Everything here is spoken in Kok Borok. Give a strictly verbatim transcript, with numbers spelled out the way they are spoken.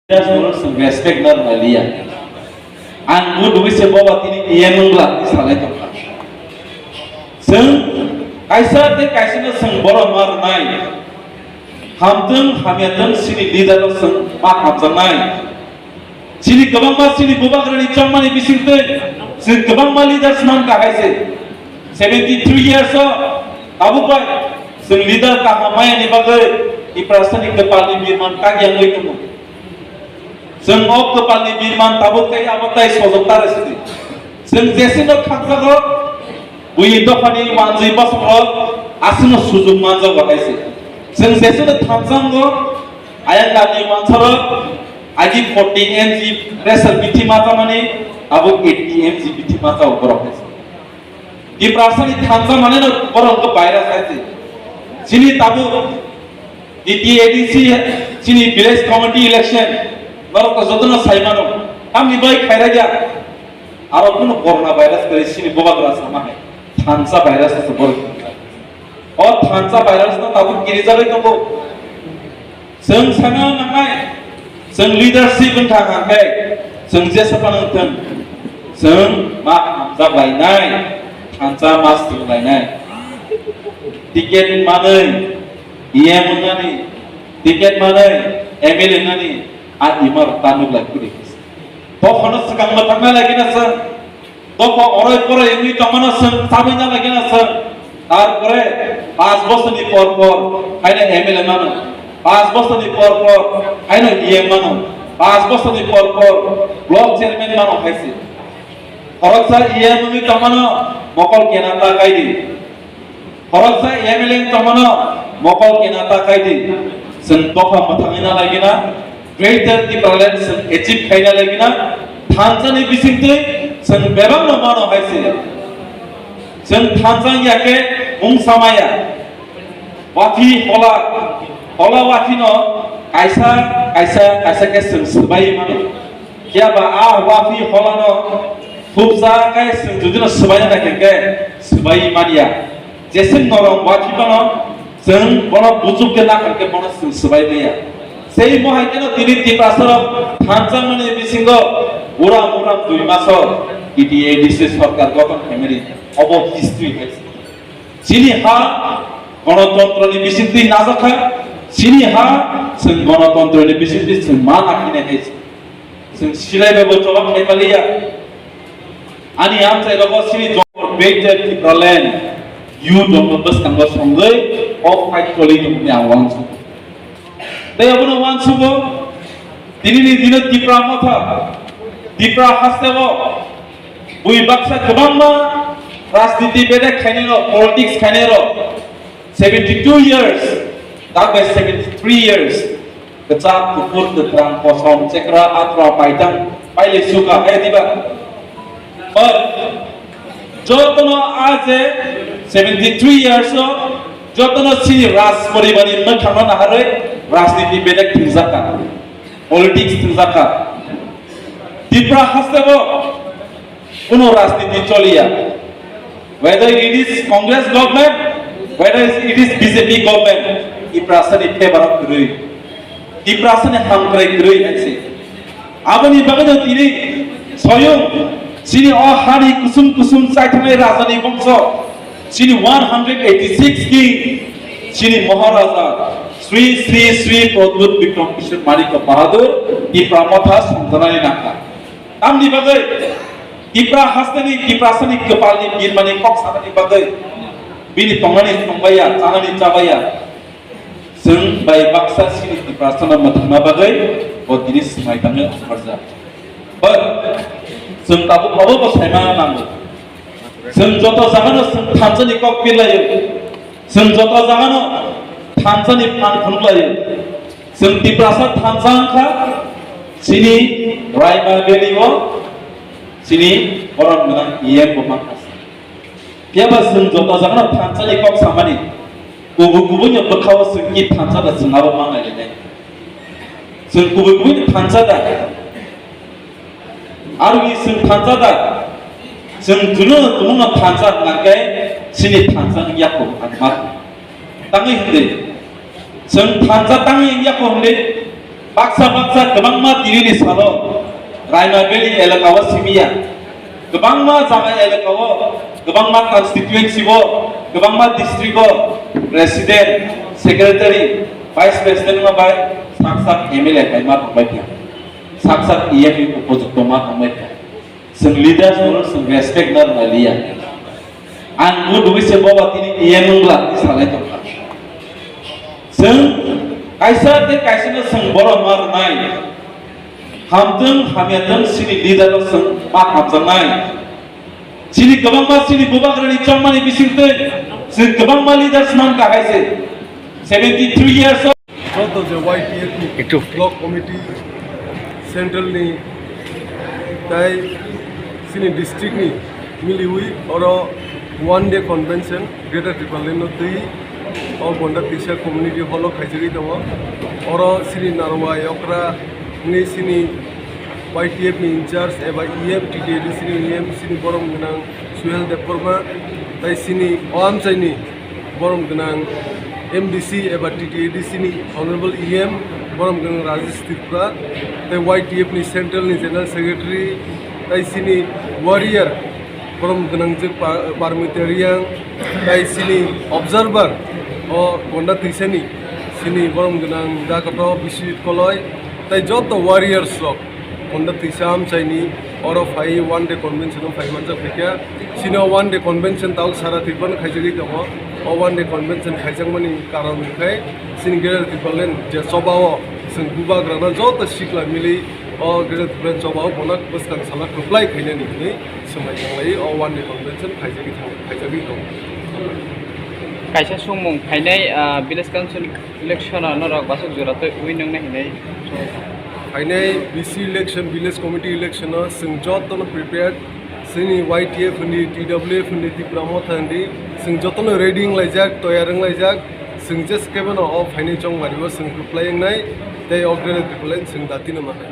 Leaders no chwng respect na rwliya. Ang bo dugui se boba tini E M wngla tini salai tongkha. Chwng kaisa tei kaisa no chwng borok ma rwnai. Hamtwng hamyatwng chini leader no chwng ma hamjaknai. Chini kwbangma chini bubagrani chongmani bisingtwi chwng kwbangma leaders mankha hai se. Seventy three years o tabuk bai chwng leader kaham mayani bagwi Tiprasani kwpalni birman kakyangwi tongo. Chwng o kwpalni birman tabuk tei abo tai sojok ta rwsidi. Chwng jesino khakjago, bui dophani manjwi bosongrok aswkno sujuk manjago hai se. Chwng jesino thansango, ayang dani mansarok agi forty M G pressure bithi machamani abo eighty M G bithi macha borok hai se. Tiprasani thansa mane no borok ko virus hai se. Chini tabuk D T A D C chini village committee election norok to jotono sai mano. Tamni bai khaira ya. Aro kuno corona virus kare chini bobagra sama hai. Thansa virus se borok. O thansa virus no tabuk kiri jagwi tongo. Chwng sana nangnai, chwng leadership wngkha hwnkhe, chwng jesa phano wngthwng, chwng ma hamjak lainai, thansa ma swrwng lainai. Ticket manwi E M wngnani, ticket manwi M L A wngnani, a ima rok ta nuk lai kuri. Bokhorno swkang mwthangna lagina chwng. Dopha oroi poroi wngwi tongmano chwng, chabaina lagina chwng. Tarpore panch bosorni por por haino M L A mano, panch bosorni por por haino E M mano, panch bosorni por por block chairman mano hai se. Khoroksa E M wngwi tongmano mokol kena ta kaidi. Khoroksa M L A wng tongmano mokol kena ta kaidi. Chwng dopha mwthangwi na lagina, Greater Tipraland chwng achieve khaina lagina, thansani bisingtwi chwng bebakno mano hai se. Chwng thansa wngya khe mung samaya. Wathi hola, hola wathino kaisa, kaisa, kaisa khe chwng swbai mano. Phiya ba a wathi holano thupsa khe chwng judino swbaina naikhe khe swbai manya. Jeswk norom wathi phano chwng bono buchuk khe nakhar khe bono chwng swbai maya. Sei mohai kheno tini Tiprasarok thansa mani bisingo uram uram dui maso T T A D C sorkar gothon khaimani obo history hai se. Chini ha gonotontroni bisingtwi najakha, chini ha chwng gonotontroni bisingtwi chwng ma nakhine hai se. Chwng silai bai bo choba khai paliya. Ani amchai rogo sini jor bejak Tipraland. Yu jor bwskango songwi o fight choli tongmani ang uansukha. Tei abono uansugo tinini dino Tipra Motha, Tipra hasteo bui baksa kwbangma rajniti bedek khainai rok, politics khainai rok. Seventy two years, tak bai seventy three years. Kwchak, kuphur, kwkhrang, kosom, chekra, atra, paitang, pailai suka, hai diba? But jotono a je seventy three years o jotono chini raj poribarni mwkhangno naharwi rajniti bedek thwngjakha, politics thwngjakha. Tipra hasteo kuno rajniti choliya. Whether it is Congress government, whether it is B J P government, Tiprasani favor o kwrwi, Tiprasani hamkrai kwrwi hai se. Aboni bagwino tini soyung chini o hani kusum kusum chaithangnai rajani bongso, chini one hundred eighty six king, chini Maharaja Sri Sri Sri Pradyut Bikram Kishore Manikya Bahadur Tipra Motha songjanani nangkha. Tamni bagwi Tipra hasteni, Tiprasani kwpalni birmani kok sanani bagwi bini tongnani tongbaiya, chanani chabaiya. Chwng bai baksa sini Tiprasano mwthangna bagwi bo tini swmai tangwi ongkharjak. But chwng tabuk abo bo saimano nango. Chwng joto jagano chwng thansani kok birlaio. Chwng joto jagano thansani phan phunuk laio. Chwng Tiprasa thansa wngkha, chini Raima Valley o chini borom gwnang E M bo mankha. Phiya ba chwng joto jagano thansani kok samani, kubui kubui ni bwkha o chwng ki thansa da chwng abo manai le. Chwng kubui kubui ni thansa da. Aroni chwng thansa da, chwng juno tumungno thansa hwnkhe chini thansa wngya kho ang ma. Tangwi hwndi, chwng thansa tangwi wngya kho hwndi, Baksa baksa kwbangma tinini salo Raima Valley elaka o simiya, kwbangma jaga elaka o, kwbangma constituency o, kwbangma district o president, secretary, vice president ma bai sak sak M L A bai ma tongbai kha, sak sak E M ni upojukto ma tongbai kha. Chwng leaders no chwng respect na rwna liya. Ang bo dugui se boba tini E M wngla tini salai tongkha. Chwng kaisa tei kaisa no chwng borom ma rwnai. Hamtwng hamyatwng chini leader no chwng ma hamjaknai. Chini kwbangma chini bubagrani chongmani bisingtwi chwng kwbangma leaders mankha hai se. Seventy three years of Joto je Y T F ni Ektu. Block committee, central ni tai chini district ni miliwi oro one day convention Greater Tipraland no twi o Gonda Tisa community hall o khaijagwi tongo. Oro chini Narwai okra ni chini Y T F ni in charge eba E M, T T A D C ni E M, chini borom gwnang Suhel Debbarma, tai chini o amchaini borom gwnang M D C eba T T A D C ni Honorable E M, borom gwnang Rajesh Tripura, tai Y T F ni Central ni General Secretary, tai chini warrior borom gwnang je Pa-, Parmita Reang, tai chini observer o Gonda Twisani, chini borom gwnang Jakoto Biswajit Koloi, tai joto warriors rok Gonda Twisa amchaini oro phai one day convention o phai manjak phaikha. Chini o one day convention tabuk sara Tripura no khaijagwi tongo. O one day convention khaijakmani karon hwnkhe chini Greater Tipraland je choba o chwng bubagrano joto sikla mili o Greater Tipraland choba o bono bwskang salo kwplai khainani hwnwi swmai tanglai o one day convention khaijagwi thang-, khaijagwi tongo. Kaisa songmung phainai, ah, village council election o norok basuk jora twi ui nwngnai hinwi. Phainai V C election, village committee election o chwng jotono prepared, chini Y T F hwnwi, T W F hwnwi, Tipra Motha hwnwi, chwng jotono ready wnglaijak, toyar wnglaijak, chwng jeskebeno o phainai chongmari o chwng kwplai wngnai, tei o Greater Tipraland chwng datino manai.